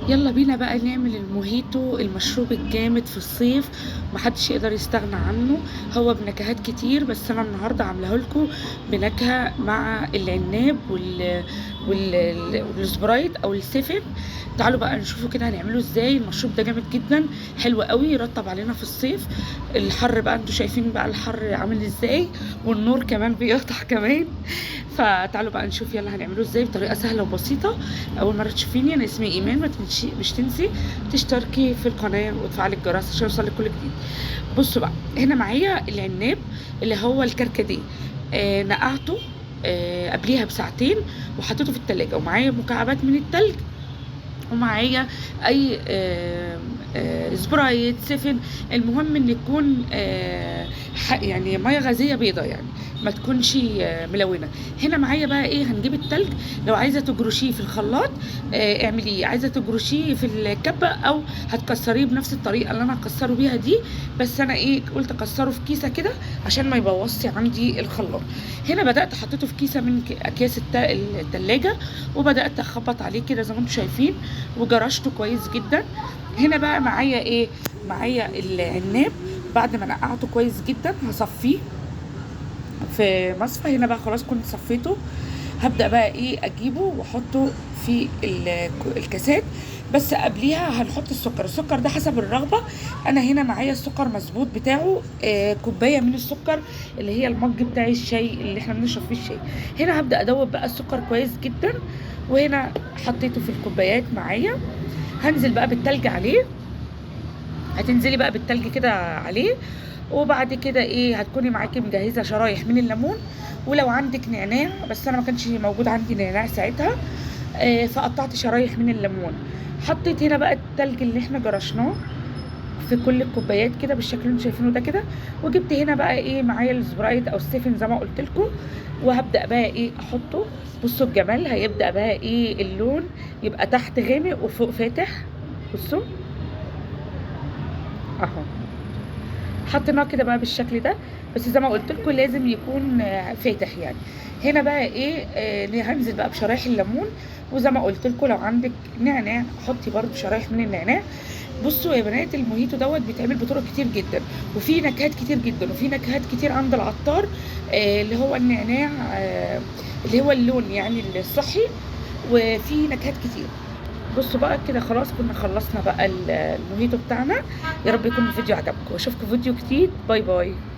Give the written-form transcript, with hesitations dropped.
يلا بينا بقى نعمل الموهيتو، المشروب الجامد في الصيف محدش يقدر يستغنى عنه. هو بنكهات كتير، بس انا النهارده عاملاه لكم بنكهه مع العناب والسبرايت او السفن. تعالوا بقى نشوفوا كده هنعمله ازاي. المشروب ده جامد جدا، حلو قوي، يرطب علينا في الصيف. الحر بقى انتوا شايفين بقى الحر عامل ازاي، والنور كمان بيقطع كمان. فتعالوا بقى نشوف يلا هنعمله ازاي بطريقة سهلة وبسيطة. اول مرة تشوفيني، انا اسمي ايمان، ما تنسي مش تنسي تشتركي في القناة وتفعلي الجرس عشان يوصلك كل جديد. بصوا بقى، هنا معايا العناب اللي هو الكركديه، نقعته قبليها بساعتين وحطيته في التلاجة، ومعايا مكعبات من التلج، ومعايا اي سبرايت سفن. المهم ان يكون يعني مية غازية بيضة، يعني ما تكونش ملونة. هنا معايا بقى ايه، هنجيب التلج. لو عايزه تجرشيه في الخلاط اعمليه، عايزه تجرشيه في الكبه او هتكسريه بنفس الطريقة اللي انا هكسره بيها دي، بس انا ايه قلت اكسره في كيسه كده عشان ما يبوظش عندي الخلاط. هنا بدات حطيته في كيسه من اكياس التلاجة، وبدات اخبط عليه كده زي ما انتم شايفين، وجرشته كويس جدا. هنا بقى معايا ايه، معايا العناب بعد ما نقعته كويس جدا هصفيه في مصفى. هنا بقى خلاص كنت صفيته، هبدأ بقى ايه اجيبه واحطه في الكاسات. بس قبليها هنحط السكر. السكر ده حسب الرغبة. انا هنا معايا السكر مظبوط بتاعه، كوباية من السكر اللي هي المج بتاع الشاي اللي احنا بنشرب فيه الشاي. هنا هبدأ ادوب بقى السكر كويس جدا، وهنا حطيته في الكوبايات معايا. هنزل بقى بالتلج عليه، هتنزلي بقى بالتلج كده عليه. وبعد كده ايه، هتكوني معاكي مجهزة شرايح من الليمون، ولو عندك نعناع، بس انا ما كانش موجود عندي نعناع ساعتها، فقطعت شرايح من الليمون. حطيت هنا بقى التلج اللي احنا جرشناه في كل الكوبايات كده بالشكل اللي انتم شايفينه ده كده. وجبت هنا بقى ايه معايا السبرايت او السفن زي ما قلت لكم، وهبدا بقى ايه احطه. بصوا الجمال، هيبدا بقى ايه اللون يبقى تحت غامق وفوق فاتح. بصوا اهو، حطيناه كده بقى بالشكل ده، بس زي ما قلت لكم لازم يكون فاتح يعني. هنا بقى ايه، هنزل بقى بشرايح الليمون، وزي ما قلت لكم لو عندك نعناع حطي برده شرايح من النعناع. بصوا يا بنات، الموهيتو دوت بيتعمل بطرق كتير جدا، وفي نكهات كتير جدا، وفي نكهات كتير عند العطار، اللي هو النعناع، اللي هو اللون يعني الصحي، وفي نكهات كتير. بصوا بقى كده خلاص كنا خلصنا بقى الموهيتو بتاعنا. يا رب يكون الفيديو عجبكم، واشوفكم في فيديو جديد. bye bye.